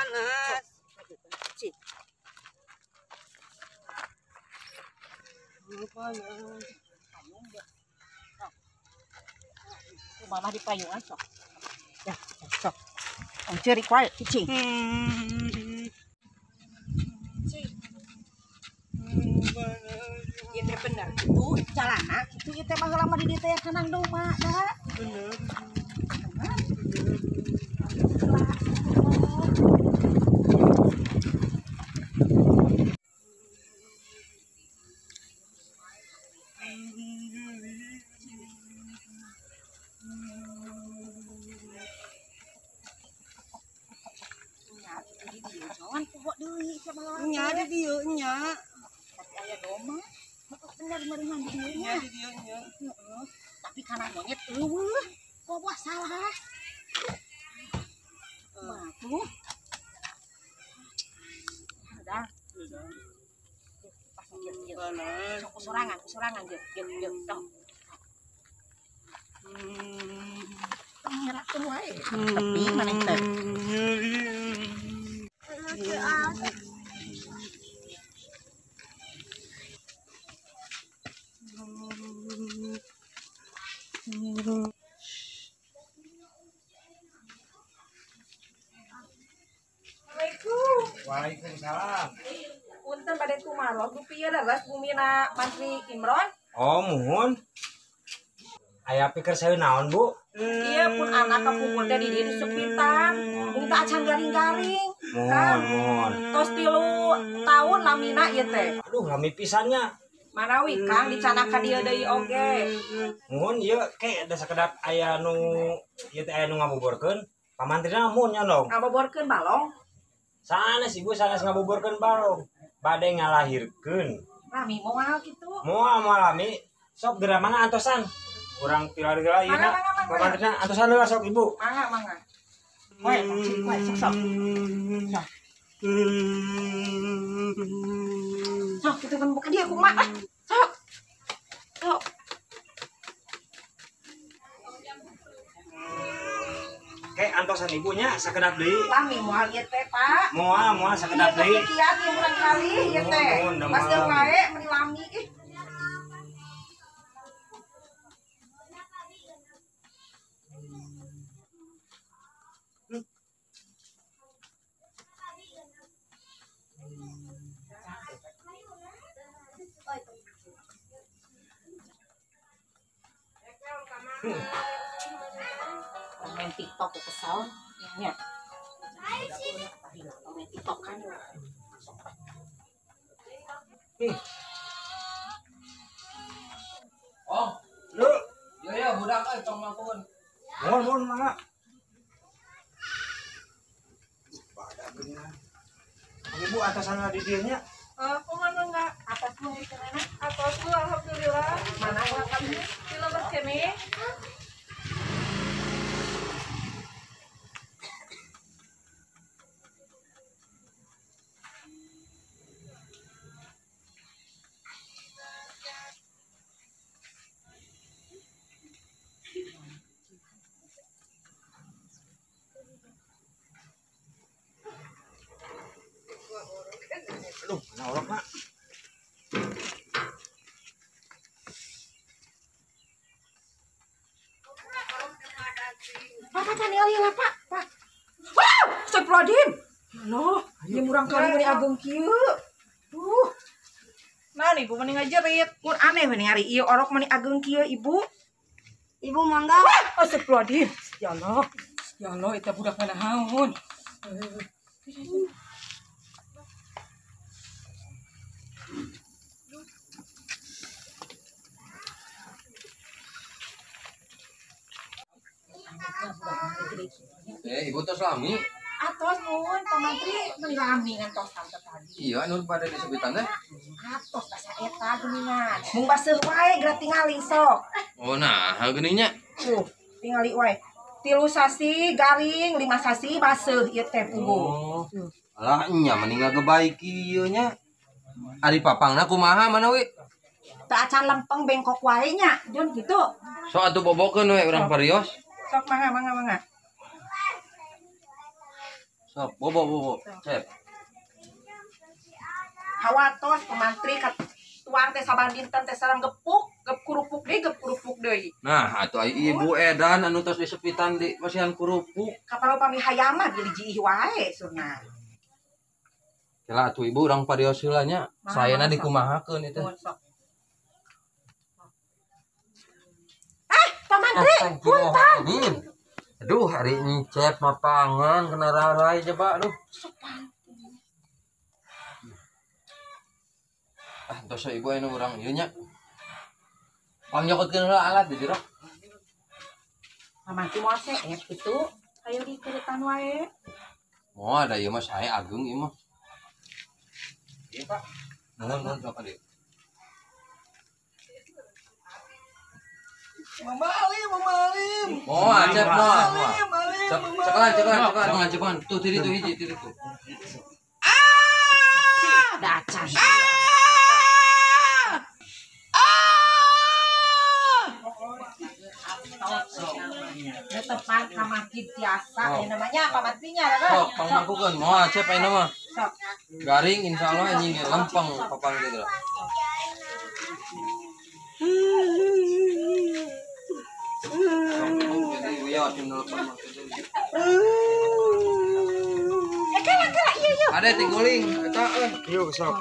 Panas. Cik. Panas. Payung deh. Mama di payungan sok. Ya, sok. Tong ceurik wae cicing. Cing. Ieu teh bener kitu jalana kitu ieu teh baheula mah di dieu teh kanang domba da. Bener. Nya di dieu nya. Tapi aya domba. Bener meureungan di dieu nya. Nya di dieu nya. Heeh. Tapi kana monyet eueuh. Boboh salah. Mah tuh. Udah. Pas kieu kieu. Sok kusorangan jeung jeung jeung tong. Tong nyerakeun wae. Tepi maneh teh. Assalamualaikum. Waalaikumsalam. Punten bade tumarog dupi ieu leres bumina Mantri Imron. Oh, muhun. Aya pikir saya naon, Bu? Iya pun anak kapungkur teh di dieu disepitan. Mung teu acan garing-garing. Muhun, muhun. Tos 3 tahun lamina ieu teh. Aduh, lami pisannya. Manawi Kang dicanaka dieu deui oge. Muhun ieu ke da sakedap aya nu ieu teh aya nu ngaboborkeun. Pamantrina mun nya dong. Ngaboborkeun balong. Sanes ibu sanes ngaboborkeun balong. Bade ngalahirkeun. Lami moal kitu. Moal moal lami. Sok geura mangga antosan. Urang tilar-tilar ieu na. Pamantrina antosan heula sok ibu. Mangga mangga. Wae tong cik wae sok sok. Sok. Sok kitu kan buka dia kumaha. Sok. Sok. Kayak antosan ibunya sakedap deui. Lami moal ieu teh, Pak. Moal moal sakedap deui. Kiat ieu murang kali ieu teh. Paseur wae meuni lami ih. Main TikTok kesel nya. Main TikTok kan. Oh, lu. Ya ya budak euy tong mangkueun. Mohon mohon mangga. Pada bener. Ibu atasan di dieu nya. Kumaha enggak? Atas lu kemana? Atas lu alhamdulillah. Mana urang kami? Di lembah kene. Aduh, mana orok nak? Pak, Pak, ningali lah, Pak. Pak. Wow, astagfirullahaladzim. Loh, ieu murang kali meuni ageung kieu. Duh. Nah, ibu meni ngajerit. Mun aneh we ningali ieu orok meuni ageung kieu, Ibu. Ibu mangga. Wah, astagfirullahaladzim. Ya Allah. Ya Allah, eta budak mana haun. Ibu tos lami. Atos mun pamantri meuni lami ngantosan teh tadi. Iya, anu pada disebutan teh. Atos basa eta geuningan. Mung baseuh wae geura tingali sok. Oh nah, geuning nya. Tuh, tingali wae. 3 sasi garing, 5 sasi baseuh ieu teh puguh. Oh. Alah nya mending ngagebaik ieu nya. Ari papangna kumaha mana we? Teu acan lempeng bengkok wae nya, Jun kitu. Sok atuh bobokeun we urang parios. Sok mangga mangga mangga. Sok bobo bobo. Cep. Hawatos pemantri kat tuang teh saban dinten teh sareng gepuk, gep kurupuk deui, gep kurupuk deui. Nah, atuh ai ibu edan anu tos disepitan di masihan kurupuk. Kapal upami hayam mah dilijih wae surna. Kela atuh ibu urang parios heula nya. Saena dikumahakeun itu. Ah, pamantri, punten. Aduh, hari encep mapangan kena rarai coba aduh. Ah, tos ibu anu urang ieu nya. Pangyokotkeun heula alat di jero. Pamantri moal seep kitu. Ayo dikeretan wae. Moal da ieu mah sae ageung ieu mah. Iya, Pak. Nuhun nuhun sok ka dieu. Mama Alim, Mama Alim. Moal cep moal. Cekelan cekelan cekelan cekelan. Tuh tiri tuh hiji tiri tuh. Ah! Dacan. Tepan ka masjid tiasa ya namanya apa mantrinya kan? Sok pangmangkukeun moal cep ayeuna mah. Garing insyaallah anjing ge lempeng papang gitu. Ada tiguling eta euy. Yuk sok.